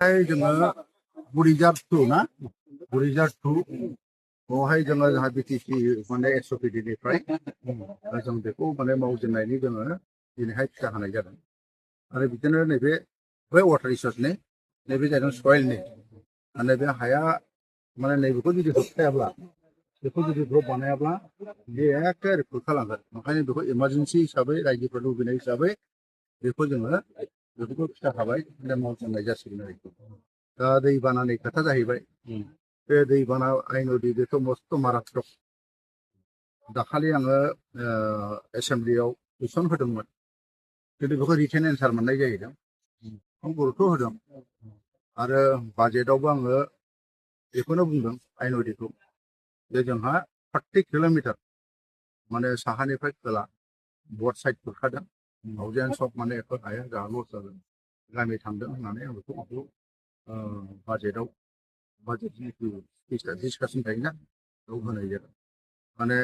Hai जोङो बुरिजार 2 ना बुरिजार 2 बेवहाय जोङो जोंहा बिटिसि माने एसअपिडि निफ्राय जों बेखौ माने मावजेननायनि जोङो दिनैहाय टिका होनाय जादों आरो बिदिनो नैबे बै वाटार रिसोर्सनि नैबे जादों सयेलनि नैबे हाया माने नैबेखौ जुदि होबथायाब्ला बेखौ जुदि ब्लक बानायाब्ला बे एखेबारे खुरखालांगोन ओंखायनो बेखौ इमारजेन्सि हिसाबै रायजोफोर लुबैनाय हिसाबै बेखौ जोङो बेफोरखौ टिका खाबाय मावजेननाय जासिगोन आरोखि दा दैबानानि खोथा जाहैबाय बे दैबाना आइ नदि बेथ' मस्थ' मारात्मक दाखालि आङो एसेम्ब्लियाव कुइसन होदोंमोन खिन्थु बेखौ रिटेन एन्सार मोननाय जाहैदों आं गुरुत्व होदों आरो बाजेटआवबो आङो बेखौनो बुंदों आइ नदिखौ जे जोंहा 40 किल'मिटार माने साहानिफ्राय खोला बर्ड साइड खुरखादों हाउजेन सब माने एफोर हाया जोंहा लस जादों गामि थांदों होननानै आं बेखौ बाजेटआव बाजेटनि डिसकासन थायोना बेयाव होनाय जादों माने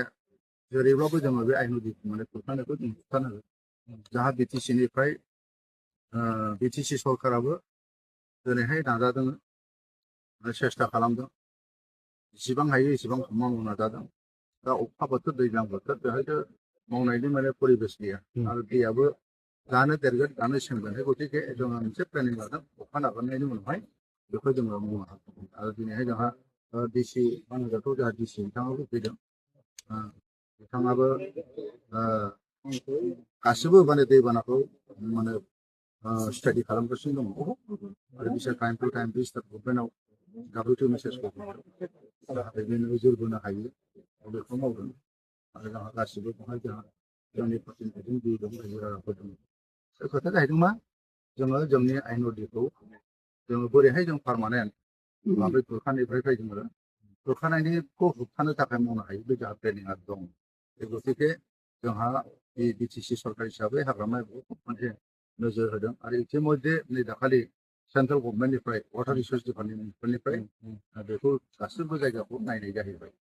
जेरैब्लाबो जोङो बे आइ नदिखौ माने खुरखानायखौ जों होबथानांगोन जाहा बिटिसि निफ्राय बिटिसि सरकाराबो दिनैहाय नाजादों सेस्था खालामदों जेसेबां हायो एसेबां मावनो नाजादों दा अखा बोथोर दैज्लां बोथोर बेहायथ' मावनायनि माने परिबेस गैया आरो दैयाबो दानो देरगोन दानो सेमगोन गतिके जोङो मोनसे प्लेनिं लादों अखा नागारनायनि उनावहाय बेखौ जोङो मावनो हागोन आरो दिनैहाय जोंहा डिसि मानोजाथ' जोंहा डिसि बिथाङाबो फैदों बिथाङाबो गासिबो माने दैबानाखौ माने स्टाडि खालामगासिनो दङ आरो बिसोर टाइम टु टाइम बे स्टेट गभर्नमेन्टआव WTO मेसेजखौ जाहाथे बे नोजोर बोनो हायो बेखौ मावदों आरो जोंहा गासिबो बेवहाय जोंहा जोंनि प्रतिनिधिजों दै दं रायजो दं बे खोथाया जाहैदों मा जोङो जोंनि आइ नदिखौ जोङो बोरैहाय जों पारमानेन्ट माबे खुरखानायनिफ्राय जोङो खुरखानायनिखौ होबथानो थाखाय मावनो हायो बे जोंहा प्लेनिंआ दं बे गतिके जोंहा बिटिसि सरकार हिसाबै हाग्रामा मोनसे नोजोर होदों आरो इतिमध्ये नै दाखालि सेन्ट्रेल गभर्नमेन्टनिफ्राय वाटार रिसोर्स डिपार्टमेन्टनिफ्राय बेखौ गासिबो जायगाखौ नायनाय जाहैबाय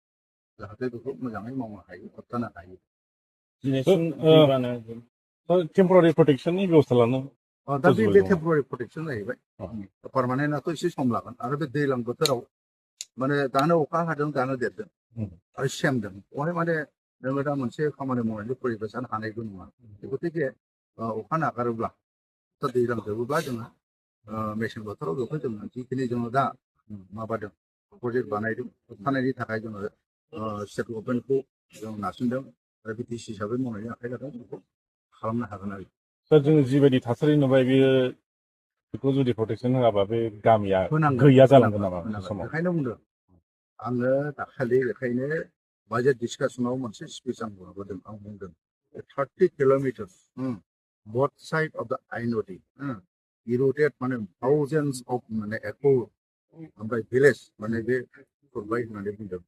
जाहाथे बेखौ मोजाङै मावनो हायो होबथानो हायो टेम्परारि प्रटेक्शननि बेबस्था लानो दा बे टेम्परारि प्रटेक्शन जाहैबाय पारमानेन्टआथ' एसे सम लागोन आरो बे दैज्लां बोथोराव माने दानो अखा हादों दानो देरदों आरो सेमदों बेवहाय माने नोङो दा मोनसे खामानि मावनायनि परिबेसानो हानायबो नङा गतिके अखा नागारोब्ला दैज्लां जोबोब्ला जोङो मेसें बोथोराव बेखौ जोङो जिखिनि जोङो दा माबादों प्रजेक्ट बानायदों होबथानायनि थाखाय जोङो स्टेट गभर्नमेन्टखौ जों नारसिनदों आरो बिटिसि हिसाबै मावनायनि आखाइ लादों बेखौ खालामनो हागोन आरो सार जोङो जिबायदि थासारि नुबाय बेयो बेखौ जुदि प्रटेक्शन होआबा बे गामिया गैया जालांगोन नामा समाव बेखायनो बुंदों आङो दाखालि बेखायनो बाजेट डिसकासनाव मोनसे स्पिच आं माबादों आं बुंदों 30 kilometre both side of the आइ नदि इरोडेड माने थाउजेन्ड्स अफ माने एकड़ ओमफ्राय भिलेज माने बे खुरबाय होननानै बुंदों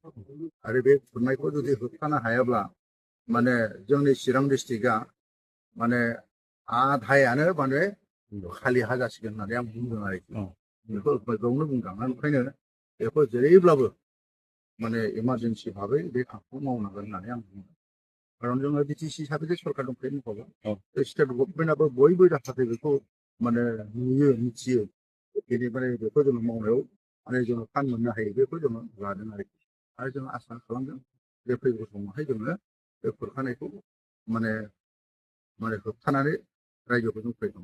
आरो बे खुरनायखौ जुदि होबथानो हायाब्ला माने जोंनि चिरां डिस्ट्रिक्टआ माने आधायानो माने खालि हा जासिगोन होननानै आं बुंदों आरोखि बेखौ बेयावनो बुंदों ओंखायनो बेखौ जेरैब्लाबो माने इमारजेन्सि भाबै बे खामानिखौ मावनांगोन होननानै आं बुंदों खारन जोङो बिटिसि हिसाबै सरकार दंखायो मख'बाय स्टेट गभर्नमेन्टआबो बयबो जाहाथे बेखौ माने नुयो मिथियो बेनिफ्राय बेखौ जोङो मावनायाव माने जोङो फान मोननो हायो बेखौ जोङो लादों आरो जोङो आसा खालामदों बे फैगौ समावहाय जोङो बे खुरखानायखौ माने होबथानानै रायजोखौ जों फैगौ